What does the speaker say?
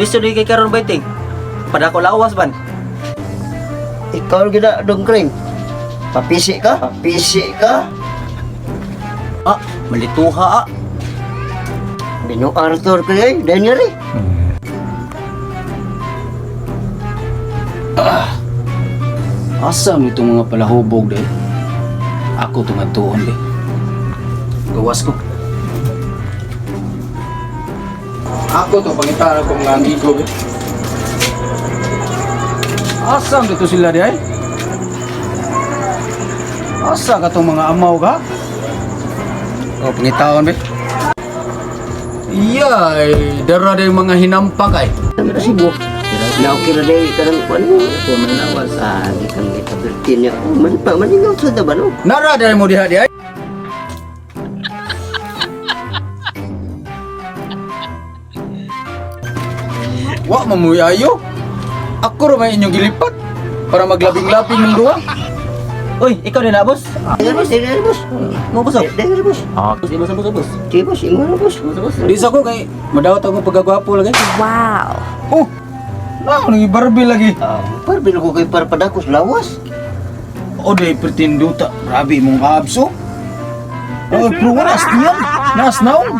Kondisyon di kay karon baiting. Padako lawas ban. Ikaw gina dong kring. Papisi ka? Papisi ka? Ah, malituha ah. Bino Arthur ko eh, dahil nga rin. Asa mo itong mga palahubog de? Ako itong atuon de. Gawas ko. Ako to pangitaan ko mga amigo be. Asa mo dito sila di ay? Asa ka tong mga amaw ka? O, pangitaon be. Iya, ay, dara de mga hinampak ay. Ang Cebu. Na okay ra day kanang kuan mo. Lawas ah, gikan gitabertin niya. Oh, man pa maningaw sa ba no? Nara dahil mo diha di ay. Wa mamuyayo. Ako ra may inyong gilipat para maglabing-labing ng duha. Uy, ikaw din na, boss. Dahil boss, dahil boss. Mo boss. Oh. Dahil boss. Ah, boss, imo sa boss, boss. Sige boss, imo na boss. Imo sa boss. Di sa ko kay madawat ako pagkagwapo lagi. Wow. Oh. Na nang Barbie lagi. Ah, par bilo ko kay par padakos lawas. O day pretenduta. Grabe imong abs oh. Oh, pero wala niyan. Nas naong.